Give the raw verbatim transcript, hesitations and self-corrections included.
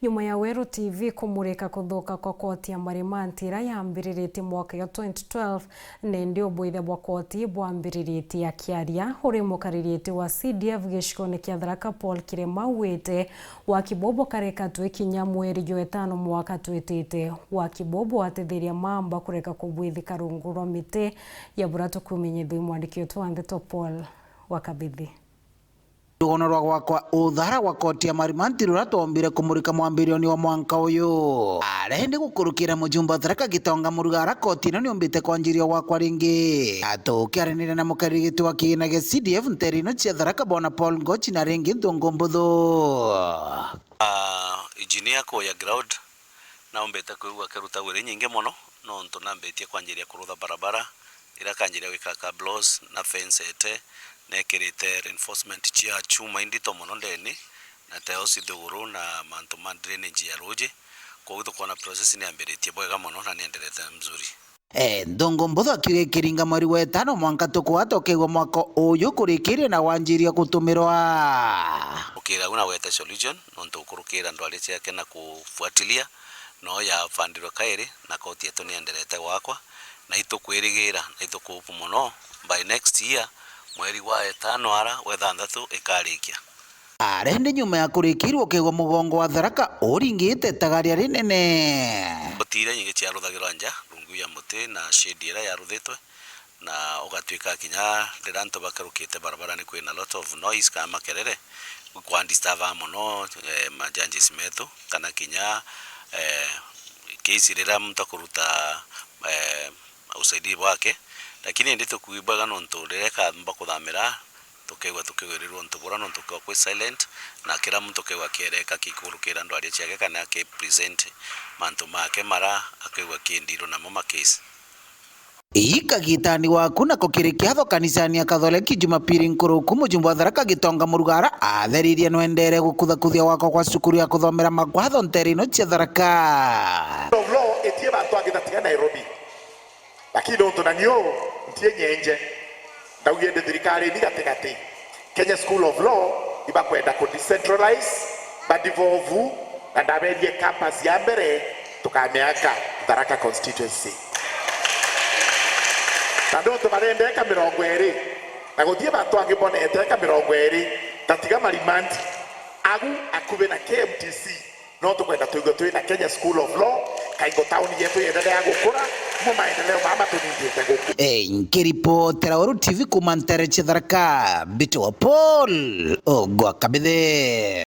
Nyuma ya Weru T V kumurika kuthuka kwa koti ya Marimanti iria yambiriritie mwaka ya twenty twelve, nindi ubwithia bwa koti bwambiriritie. Akiaria uri mukaririti wa C D F gicigone kia Tharaka, Paul Kirema, augite waki bubu kareka twi kinya mweri jwa itano mwaka twitite. Waki bubu bwatithiria mamba kureka kubwithika rungu rwa miti ya bura tukumenyithua i mwandiki wetu wa ndeto Paul wa Kabithi. Rugono rwa gwakwa uthara gwa koti ya Marimanti ruria twombire kumurika mwambirioni wa mwanka uyu. Arendi gukurukira mujumba wa Tharaka Gitonga Murugara koti ino niumbite kwanjiria gwakwa ringi. Atukiaranira na mukariri giti wa kigina gia C D F nteere ino cia Tharaka, bwana Paul Ngochi, na ringi nthungu mbuthu. Ah, engineer kuuya ground, naumbite kwigua akirutagwa iri nyingi mono, nontu nambitie kwanjiria kurutha barabara, iria kanjiria gwika cabros na fence ete, nekirite reinforcement cia chuma indito mono ndeni, na teo cithuguru na mantu ma drainage ya ruuji. Koguo tukwona process niambiritie bwega mono na nienderete mzuri. Eh, nthungu mbuthu akiuga ikiringa mweri wa itano mwanka tukwata ukeigua mwaka uyu kurikiria na wanjiria gutumirwa. Ukira u na wete solution, nontu ukurukira ndwari ciake na kufuatilia, no yafandirwe kairi, na koti yetu nienderete gwakwa, na itukwirigira, na itukuhope mono, by next year, mweri wa itano ara, wa ithanthatu, ikarikia. Arendi nyuma ya kurikirua ukeigua mugongo wa Tharaka uringite tagaria rinene. Koti iria nyingi ciaruthagirwa nja, rungu ya muti na shade iria yaruthitwe, na ugatwika kinya riria antu bakarukite barabarani kwina lot of noise kana makerere, kwa disturb mono, eh, ma judges metu, kana kinya, eh, case riria muntu akuruta, eh, usaidizi bwake, lakini indi tukuigua bwega nontu riria ikamba kuthamira, tukeigua tukiwirirwa untu bura nontu ukeigua kwi silent, na kira muntu ukeigua akiereka kikurukira ndwaria ciake kana aki present mantu make mara akeigua kindiru namo ma case. Ii kagitani waku nako kiri kiatho kanisani ya Katholeki Jumapili nkuruku, mujumbe wa Tharaka Gitonga Murugara atheririe nwendere gukuthakuthia gwakwa kwa cukuru ya kuthomera makwatho nteere ino cia Tharaka. Rule of law itie bantu angitatiga Nairobi. Lakini nontu na niu ntie nyenje, ndaugire ndi thirikarini gatigati. Kenya School of Law ibakwenda ku decentralize, ba devolve, na ndaberie campus ya mbere tukamiaka Tharaka constituency. Na nontu barenda eka mirongo iri, na gutie bantu angi bonete eka mirongo iri, tatiga Marimanti, agu akubi na K M T C, no tukwenda twigwe twina Kenya School of Law, kaingo town yetu yendelea gukura, mo maendeleo mama tunindite guku. Eh, nkiripotera Weru T V kuma nteere cia Tharaka, mbitagwa Paul Ogwa Kabithe.